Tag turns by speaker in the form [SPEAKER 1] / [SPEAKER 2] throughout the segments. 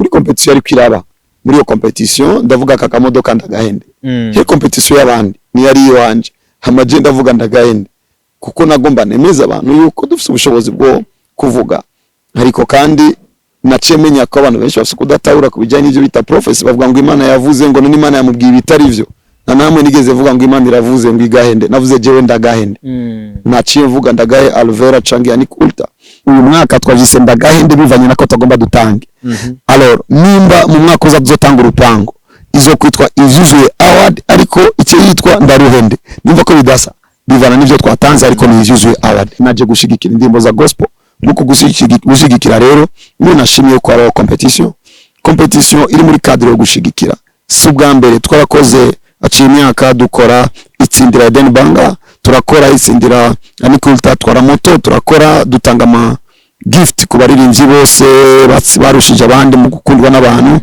[SPEAKER 1] Kuri compétition ariko iraba, muri iyo compétition ndavuga aka kamodoka ndagahende. Iyo compétition y'abandi niyo ari iwanje, hama je ndavuga ndagahende, kuko nagomba nemeza abantu yuko dufite ubushobozi bwo kuvuga. Ariko kandi naciye menya ko abantu benshi bafite kudatahura ku bijyanye n'ibyo bita prophecy. Bavuga ngo Imana yavuze ngo none Imana yamubwiye ibitari byo. Nta namwe nigeze vuga ngo Imana iravuze ngo igahende. Navuze jewe ndagahende. Naciye mvuga ndagahe Alvera canke Anikulta. Uyu mwaka twavyise ndagahende bivanye nako tagomba dutange. Alors nimba mu mwaka uza tuzotanga urupango, izo kwitwa ivyuzuye award, ariko icyo yitwa ndaruhende. Nimva ko bidasa, bivana n'ivyo twatanze, ariko ni ivyuzuye award. Naje gushigikira indirimbo za gospel. Nuko gushigikira rero, niyo nashimiye ko hariho compétition iri muri cadre yo gushigikira. Si ubwa mbere twarakoze, aciye imyaka dukora itsindira Eden Banga, turakora itsindira Anikulta, twara moto, turakora dutanga ama gift ku baririmbyi bose barushije abandi mu gukundwa n'abantu.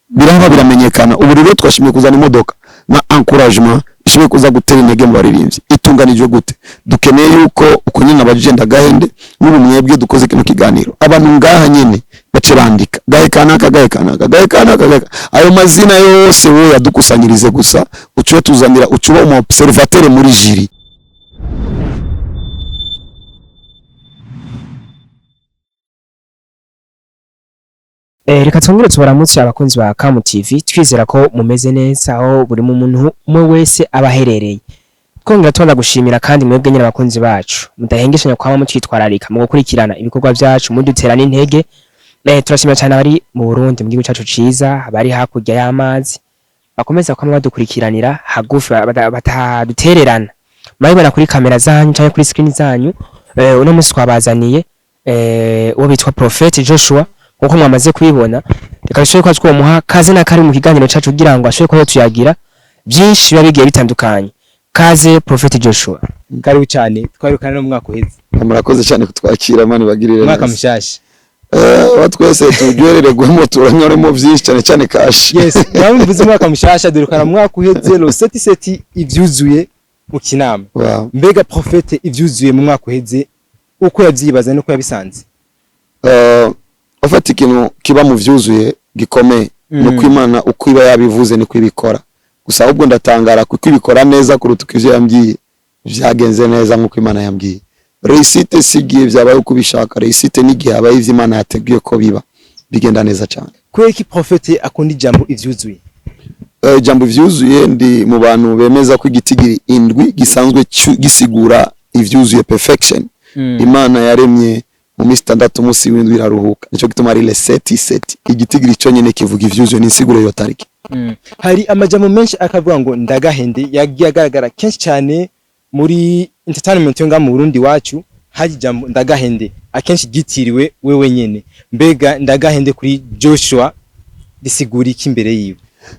[SPEAKER 1] Biraba biramenyekana. Ubu rero twashimiye kuzana imodoka na encouragement ishoboye kuza gutera intege mu baririmbyi. Itunganijwe gute? Dukeneye yuko uko nyine abajije ndagahende, n'ubu mwebwe dukoze kino kiganiro, abantu ngaha nyine bace bandika gahe kanaka, gahe kanaka, gahe kanaka, gahe ayo mazina yose wowe yadukusanyirize gusa, uciye tuzanira, ucuba umu observateur muri jury.
[SPEAKER 2] Reka twongere tubaramutse abakunzi ba Kamu TV, twizera ko mumeze neza aho buri muntu umwe wese aba aherereye. Twongera tubona gushimira kandi mwebwe nyine abakunzi bacu mudahengeshanya kwama mutwitwararika mu gukurikirana ibikorwa byacu, mudutera n'intege. Turashimira cyane abari mu Burundi, mu gihugu cyacu ciza, abari hakurya y'amazi bakomeza kwama badukurikiranira hagufi, batadutererana. Murabibona kuri kamera zanyu canke kuri screen zanyu. Uno munsi twabazaniye uwo bitwa Prophet Joshua, nkuko mwamaze kubibona. Reka dushobore kuba twomuha kaze na kari mu kiganiro cacu kugira ngo ashobore kuba tuyagira byinshi biba bigiye bitandukanye. Kaze Prophet Joshua.
[SPEAKER 3] Karibu cyane, twarukana no mu mwaka uheze.
[SPEAKER 1] Murakoze cyane kutwakira, mani bagirire
[SPEAKER 3] Umwaka
[SPEAKER 1] neza.
[SPEAKER 3] mushasha.
[SPEAKER 1] Twese turyohererwemo, turanyoremo byinshi, cyane cyane cash.
[SPEAKER 3] Yes, mvuze umwaka mushasha, durukana mu mwaka uheze lo seti seti ivyuzuye mu Kinama.
[SPEAKER 1] Wow.
[SPEAKER 3] Mbega Prophète, ivyuzuye mu mwaka uheze uko yavyibaza nuko yabisanze?
[SPEAKER 1] Ufata ikintu kiba mu vyuzuye gikomeye, ni uko Imana uko iba yabivuze niko ibikora. Gusa ahubwo ndatangara kuko ibikora neza kuruta uko ivyo yambwiye. Vyagenze neza nk'uko Imana yambwiye. Réussite si igihe vyabaye uko ubishaka, réussite n'igihe habaye ivyo Imana yateguye ko biba, bigenda neza cyane.
[SPEAKER 3] Kubera iki Prophète akunda ijambo ivyuzuye?
[SPEAKER 1] Ijambo ivyuzuye, ndi mu bantu bemeza ko igitigiri 7 gisanzwe gisigura ivyuzuye, perfection. Imana yaremye mu minsi 6, umunsi w'indwi iraruhuka, nico gituma ari le sept sept. Igitigiri cyo nyene kivuga ivyuzuye, n'insiguro yo tariki.
[SPEAKER 3] Hari amajambo menshi akavuga ngo ndagahende yagiye agaragara kenshi cyane muri entertainment yo ngaha mu Burundi wacu. Hari ijambo ndagahende akenshi ryitiriwe wewe nyene. Mbega ndagahende kuri Joshua risigura iki imbere yiwe?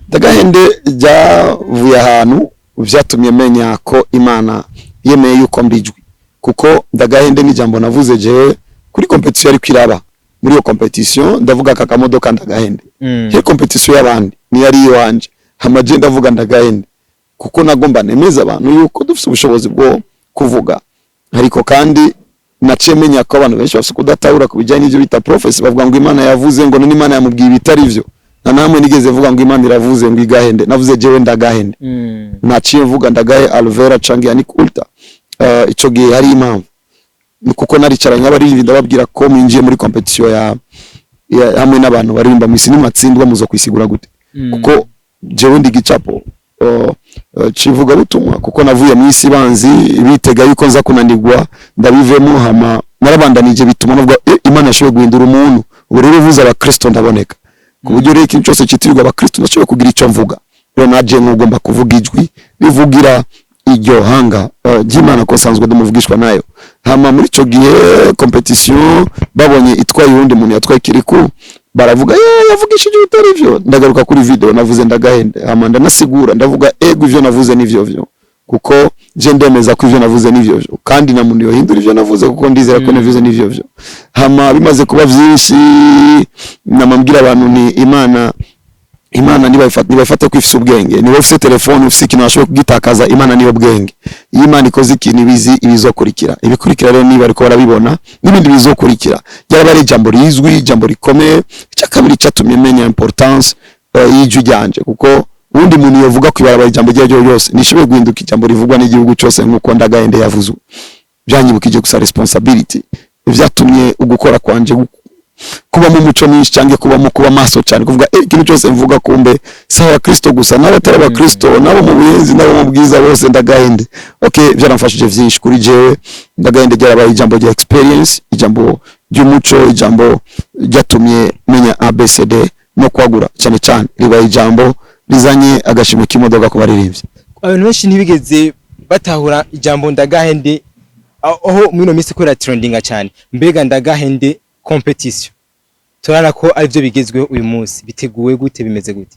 [SPEAKER 1] Ndagahende ryavuye ahantu vyatumye menya ko Imana yemeye yuko mbijwi, kuko ndagahende n'ijambo navuze jewe kuri compétition ariko iraba. Muri iyo compétition ndavuga aka kamodoka ndagahende. Iyo compétition y'abandi niyo ari iwanje, hama je ndavuga ndagahende, kuko nagomba nemeza abantu yuko dufite ubushobozi bwo kuvuga. Ariko kandi naciye menya ko abantu benshi bafite kudatahura ku bijyanye n'ibyo bita prophecy. Bavuga ngo Imana yavuze ngo none Imana yamubwiye ibitari byo. Nta namwe nigeze vuga ngo Imana iravuze ngo igahende. Navuze jewe ndagahende. Naciye mvuga ndagahe Alvera canke Anikulta. Ico gihe hari impamvu, ni kuko naricaranye n'abaririmbyi ndababwira ko mwinjiye muri compétition ya hamwe n'abantu baririmba mw'isi, nimwatsindwa muzo kwisigura gute? Kuko jewe ndi gicapo civuga butumwa, kuko navuye mu isi banzi bitega yuko nza kunanirwa ndabivemo, hama narabandanije, bituma navuga Imana yashoboye guhindura umuntu. Ubu rero uvuze abakristo ndaboneka, ku buryo rero ikintu cyose cyitirirwa abakristo ndashoboye kugira icyo mvuga. Rero naje nk'ugomba kuvuga ijwi rivugira iryo hanga ry'Imana, ko sanzwe ndumuvugishwa nayo. Hama muri ico gihe compétition babonye itwaye uwundi muntu yatwaye Kiriku, baravuga yavugishije ibitari vyo. Ndagaruka kuri video navuze ndagahende, hama ndanasigura, ndavuga ego ivyo navuze nivyo vyo, kuko je ndemeza ko ivyo navuze nivyo vyo, kandi na muntu yohindura ivyo navuze, kuko ndizera ko navuze nivyo vyo. Hama bimaze kuba vyinshi, namambwira abantu ni Imana Imana nibayifate ko ifise ubwenge. Niba ufise telefone, ufise ikintu washoboye kugitakaza, Imana niyo bwenge. Iyo Imana ikoze ikintu, ibizi ibizokurikira. Ibikurikira rero, niba ariko barabibona n'ibindi bizokurikira, ryaraba ari ijambo rizwi, ijambo rikomeye. Icya kabiri cyatumye menya importance y'ijwi ryanje, kuko ubundi muntu yovuga kwibarabara ijambo iryo ari ryo ryose nishoboye guhinduka ijambo rivugwa n'igihugu cyose nk'uko Ndagahende yavuzwe, byanyibukije gusa responsibility. Byatumye ugukora kwanje kubamo umuco mwinshi cyangwa kubamo kuba maso cyane, kuvuga ikintu cyose mvuga, kumbe si abakristo gusa, n'abatari abakristo, n'abo mu Buyenzi, n'abo mu Bwiza, bose Ndagahende. Okay, byaramfashije vyinshi. Kuri jewe, Ndagahende ryarabaye ijambo rya experience, ijambo ry'umuco, ijambo ryatumye menya ABCD no kwagura cyane cyane. Ribaye ijambo rizanye agashimwe k'imodoka ku baririmbyi.
[SPEAKER 3] Abantu benshi ntibigeze batahura ijambo Ndagahende, aho muri ino minsi kubera trendinga cyane. Mbega Ndagahende competition, turabona ko arivyo bigezweho uyu munsi, biteguwe gute, bimeze gute?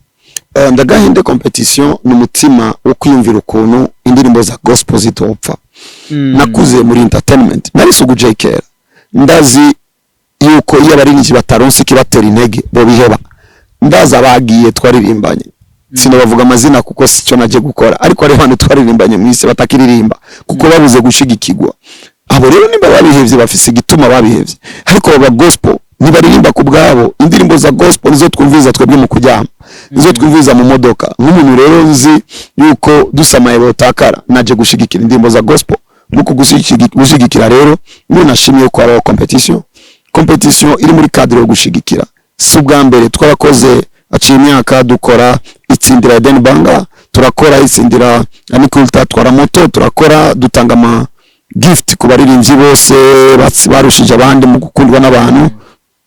[SPEAKER 1] Ndagahende competition ni umutima wo kwiyumvira ukuntu indirimbo za gospel zitopfa. Nakuze muri entertainment, narisuguje kera, ndazi yuko iyo abaririmbyi bataronse ikibatera intege bo biheba. Ndazi abagiye twaririmbanye, sinabavuga amazina kuko sicyo naje gukora, ariko hari abantu twaririmbanye mu isi batakiririmba kuko babuze gushigikirwa. Abo rero nimba babihevye, bafise igituma babihevye. Ariko baba gospel ntibaririmba ku bwabo. Indirimbo za gospel nizo twumviriza twebwe mu kuryama, nizo twumviriza mu modoka. Nk'umuntu rero nzi yuko dusamaye botakara, naje gushigikira indirimbo za gospel. Nuko gushigikira rero, niyo nashimiye ko habaho competition. Competition iri muri cadre yo gushigikira. Si ubwa mbere twarakoze, aciye imyaka dukora itsindira Eden Banga, turakora itsindira Amikulta, twara moto, turakora dutanga ama gift ku baririmbyi bose barushije abandi mu gukundwa n'abantu,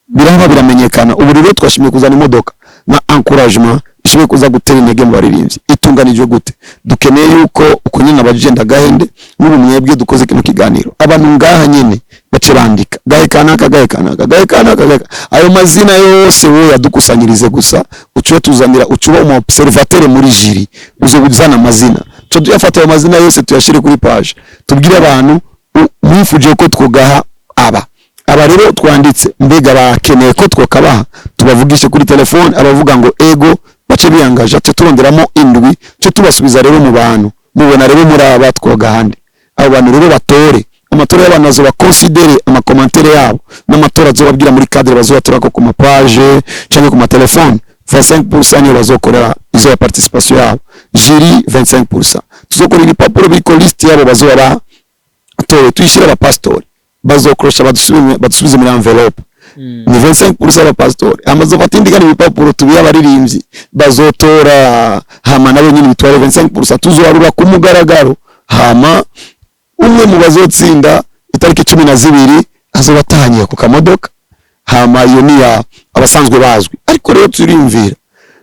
[SPEAKER 1] biraba biramenyekana. Ubu rero twashimiye kuzana imodoka na encouragement ishoboye kuza gutera intege mu baririmbyi. Itunganijwe gute? Dukeneye yuko uko nyine abajije Ndagahende, n'ubu mwebwe dukoze kino kiganiro, abantu ngaha nyine bace bandika gahe kanaka, gahe kanaka, gahe kanaka, gahe ayo mazina yose wowe yadukusanyirize gusa, uciye tuzanira, ucuba umu observateur muri jury, uzo uzana amazina, cyo tuyafata ayo mazina yose tuyashire kuri page, tubwire abantu mwifuje ko twogaha aba rero twanditse, mbega bakeneye ko twokabaha? Tubavugishe kuri telefone. Abavuga ngo ego bace biyangaje, cyo turonderamo indwi, cyo tubasubiza rero mu bantu mubona rero muri aba twoga handi. Abo bantu rero batore, amatora y'abantu azoba considéré, ama commentaires yabo n'amatora azobabwira muri cadre bazobatora ko ku ma page canke ku ma telefone. 25% niyo bazokorera izo ya participation yabo, jury 25%. Tuzokora ibipapuro biriko liste yabo bazoba batowe, tuyishire abapasitori bazokorosha, badusubize muri envelope. Ni 25% y'abapasitori. Amazofata indi kandi ibipapuro tubiye abaririmbyi bazotora, hama nabo nyine bitware 25%. Tuzoharura ku mugaragaro, hama umwe mu bazotsinda itariki 12 azoba atahanye ku kamodoka. Hama iyo ni ya abasanzwe bazwi. Ariko rero turiyumvira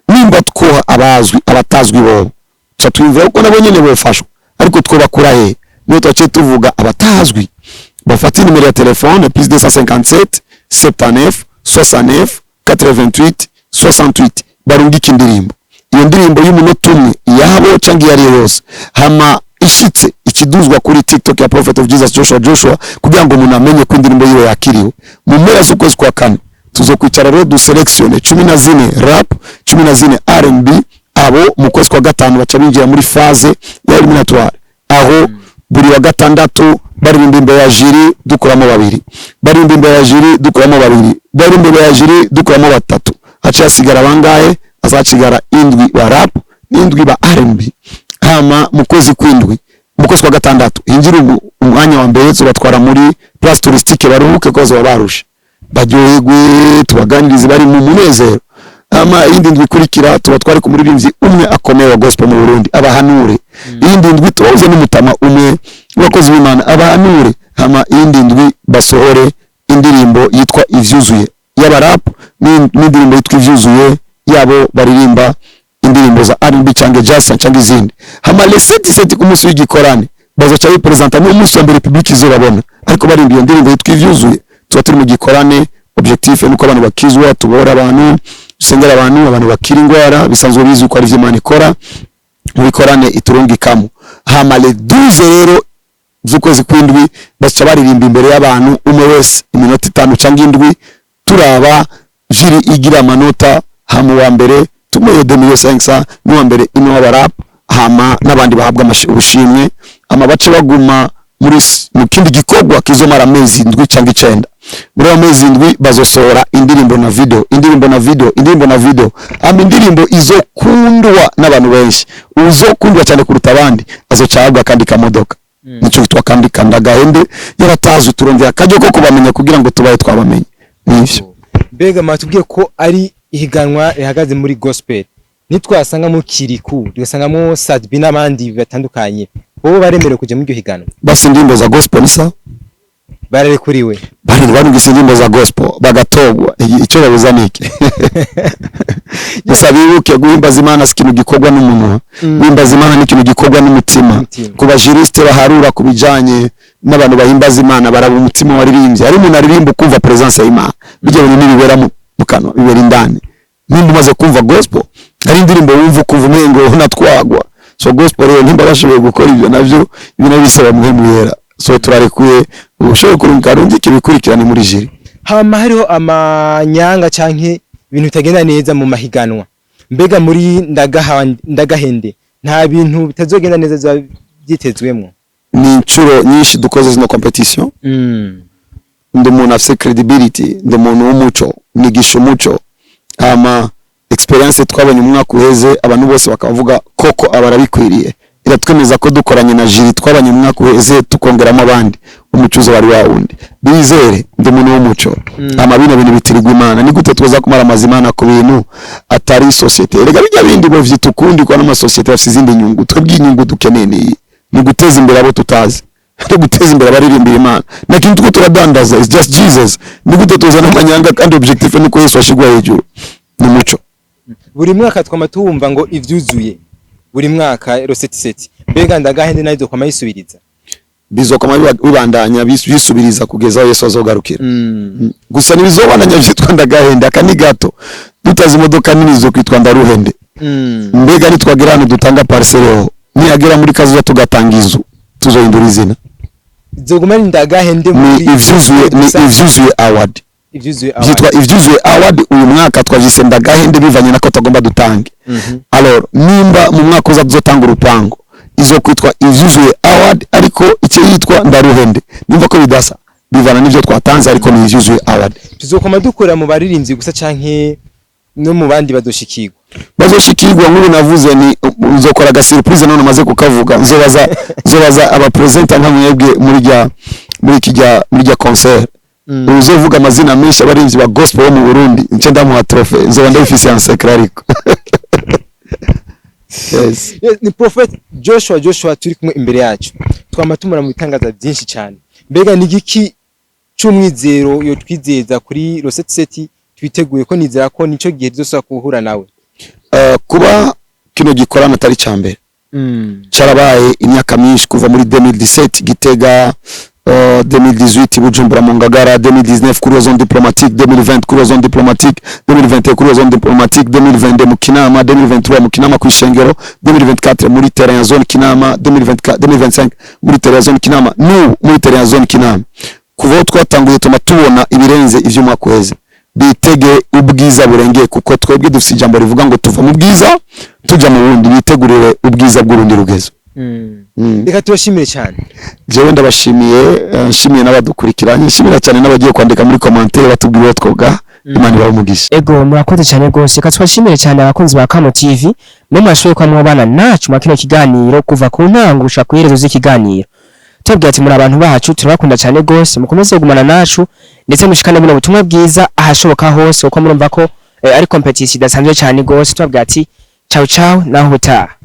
[SPEAKER 1] nimba twoha abazwi, abatazwi bobo tuca twiyumvira ko nabo nyine bofashwa, ariko twobakura he? Niyo twaciye tuvuga abatazwi bafata nimero ya telefone +257 79 69 88 68, barungika indirimbo, iyo ndirimbo y'umunota umwe yabo cyangwa iyo ari yo yose, hama ishitse ikiduzwa kuri TikTok ya Prophet of Jesus Joshua Joshua, kugira ngo umuntu amenye ko indirimbo yiwe yakiriwe. Mu mpera z'ukwezi kwa kane tuzokwicara rero du sélectionne 14 rap, 14 R&B. Abo mu kwezi kwa gatanu baca binjira muri phase ya éliminatoire, aho buri wa gatandatu baririmba imbere ya jury, dukuramo babiri, baririmba imbere ya jury, dukuramo babiri, baririmba imbere ya jury, dukuramo batatu. Haca hasigara bangahe? Hazacigara indwi ba rap n'indwi ba R&B. Hama mu kwezi kw'indwi, mu kwezi kwa gatandatu, hinjira umwanya wa mbere, tubatwara muri place touristique, baruhuke ko bazoba barushe, baryoherwe, tubaganirize bari mu munezero. Hama iyindi ndwi ikurikira tubatware ku muririmbyi umwe akomeye wa gospel mu Burundi, abahanure. Iyindi ndwi tubahuze n'umutama umwe w'abakozi b'Imana, abahanure. Hama iyindi ndwi basohore indirimbo yitwa Ivyuzuye y'abarap n'indirimbo yitwa Ivyuzuye yabo baririmba indirimbo za R&B cyangwa jazz cyangwa izindi. Hama le 7 ku munsi w'igikorane bazoca bipresenta, ni umunsi wa mbere public izobabona ariko barimba iyo ndirimbo yitwa Ivyuzuye. Tuba turi mu gikorane, objectif nuko abantu bakizwa, tubora abantu, dusengera abantu, abantu bakira ingwara, bisanzwe bizwi ko ari ivyo Imana ikora mu bikorane iturungikamo. Hama le 12 rero z'ukwezi kw'indwi baca baririmba imbere y'abantu, umwe wese iminota 5 cyangwa 7, turaba jury igira amanota. Hama uwa mbere tumushyikiriza imodoka, uwa kabiri Tumuhe 2 500 n'uwa mbere imwe w'abarap, hama n'abandi bahabwa ubushimwe, hama bace baguma muri mu kindi gikorwa kizomara amezi 7 cyangwa 9. Muri ayo mezi 7 bazosohora indirimbo na video, indirimbo na video, indirimbo na video, hama indirimbo izokundwa n'abantu benshi, uzokundwa cyane kuruta abandi azoca ahabwa akandi kamodoka. Nico kitwa kandi kandagahende yaratazwe, turongera akaryo ko kubamenya kugira ngo tubaye twabamenye, nivyo.
[SPEAKER 3] Mbega mwatubwiye ko ari ihiganwa rihagaze muri gospel, nitwasangamo Kiriku, tugasangamo Sadbi n'abandi batandukanye, bo baremerewe kuja muri iryo higanwa?
[SPEAKER 1] Basi indirimbo za gospel ni sawa.
[SPEAKER 3] Bararekuriwe?
[SPEAKER 1] Bari barumvise indirimbo za gospel bagatogwa, icyo babuza niki? Gusa bibuke, guhimbaza Imana si ikintu gikorwa n'umunwa. Guhimbaza Imana ni ikintu gikorwa n'umutima.
[SPEAKER 3] Umutima.
[SPEAKER 1] Ku bajuristes baharura ku bijanye n'abantu bahimbaza Imana, baraba umutima waririmbye. Hari umuntu aririmba ukumva presence y'Imana. Bijya bintu ntibibera mu kanwa, bibera indani. Nimba umaze kumva gospel, hari indirimbo wumva ukumva umengo natwagwa. So gospel rero, nimba bashoboye gukora ibyo navyo, ibyo nabyo bisaba Muhemu Yera. So turarekuye, ushoboye kurunga rungike ibikurikirane muri jury.
[SPEAKER 3] Hama hariho amanyanga canke ibintu bitagenda neza mu mahiganwa. Mbega muri Ndagahende nta bintu bitazogenda neza bizoba byitezwemwo?
[SPEAKER 1] Ni inshuro nyinshi dukoze zino competition. Ndi umuntu afise credibility, ndi umuntu w'umuco, nigisha umuco. Hama experience twabonye umwaka uheze, abantu bose bakavuga koko abarabikwiriye, iratwemeza ko dukoranye na jury twabonye umwaka uheze, tukongeramo abandi, umucuzo wari wa wundi. Bizere, ndi umuntu w'umuco. Hama bino bintu bitirirwa Imana, ni gute tuza kumara amazimana ku bintu atari société? Erega bijya bindi bo vyita ukundi, kwa n'amasosiyete bafise izindi nyungu. Twebwe inyungu dukeneye ni iyi, ni guteza imbere abo tutazi no guteza imbere abaririmbira Imana. Na kintu tuko turadandaza is just Jesus. Ni gute tuzana amanyanga kandi objectif ni ko Yesu ashigwa hejuru? Ni umuco.
[SPEAKER 3] Buri mwaka twama tuwumva ngo ivyuzuye buri mwaka roseti seti. Mbega Ndagahende nayo izokwama yisubiriza?
[SPEAKER 1] Bizokoma bibandanya bisubiriza kugeza aho Yesu azogarukira. Gusa ntibizobandanya vyitwa Ndagahende. Aka ni gato, dutaze imodoka nini zo kwitwa Ndaruhende. Mbega nitwagera hano dutanga parcelle, ho niyagera muri kazoza tugatanga inzu, tuzohindura izina?
[SPEAKER 3] Izoguma ari Ndagahende?
[SPEAKER 1] Ni
[SPEAKER 3] Muri
[SPEAKER 1] ivyuzuye, ni
[SPEAKER 3] gusa
[SPEAKER 1] Ivyuzuye Award.
[SPEAKER 3] Ivyuzuye Award.
[SPEAKER 1] Vyitwa Ivyuzuye Award. Uyu mwaka twavyise Ndagahende bivanye nako tagomba dutange. Alors nimba mu mwaka uza tuzotanga urupango, izo kwitwa Ivyuzuye Award, ariko icyo yitwa Ndaruhende, nimva ko bidasa, bivana n'ivyo twatanze, ariko ni Ivyuzuye Award.
[SPEAKER 3] Tuzokoma dukora mu baririmbyi gusa canke no mu bandi badoshikirwa?
[SPEAKER 1] Bazoshikirwa. Nk'ubu navuze ni nzokora aga surprise, none maze kukavuga, nzobaza aba presenter nka mwebwe muri rya concert. Uzovuga amazina menshi abarinzi ba gospel bo mu Burundi, nce ndamuha trophée. Nzoba ndabifise en secret, ariko yes.
[SPEAKER 3] Yes, ni Prophet Joshua Joshua turi kumwe imbere yacu. Twama tumura mu bitangaza byinshi cyane. Mbega ni igiki c'umwizero yo twizeza kuri Rosette Seti twiteguye ko nizera ko nico gihe tuzosubira guhura nawe?
[SPEAKER 1] Kuba kino gikorana atari ca mbere, carabaye imyaka myinshi, kuva muri 2017 Gitega, 2018 Bujumbura mu Ngagara, 2019 kuri zone diplomatique, 2020 kuri zone diplomatique, 2021 kuri zone diplomatique, 2022 mu Kinama, 2023 mu Kinama kw'ishengero, 2024 muri terrain ya zone Kinama, 2024, 2025 muri terrain ya zone Kinama, n'ubu muri terrain ya zone Kinama. Kuva aho twatanguye, tuma tubona ibirenze ivy'umwaka uheze. Bitege ubwiza burengeye, kuko twebwe dufite ijambo rivuga ngo tuva mu bwiza tuja mu bundi. Bitegurire ubwiza bw'urundi rugezo.
[SPEAKER 3] Reka tubashimire cyane.
[SPEAKER 1] Jewe ndabashimiye, nshimiye n'abadukurikiranye, nshimira cyane n'abagiye kwandika muri commentaire batubwira uwo twoga. Imana ibahe umugisha.
[SPEAKER 2] Ego, murakoze cyane rwose. Reka tubashimire cyane abakunzi ba Kamo TV, mwe mwashoboye kuba mwabana nacu mwa kino kiganiro kuva ku ntango gushika ku iherezo z'ikiganiro. Tubabwira ati muri abantu bacu, turabakunda cyane rwose, mukomeze kugumana nacu ndetse mushikane buno butumwa bwiza ahashoboka hose, kuko murumva ko ari competition idasanzwe cyane rwose. Tubabwira ati ciao ciao, naho ubutaha.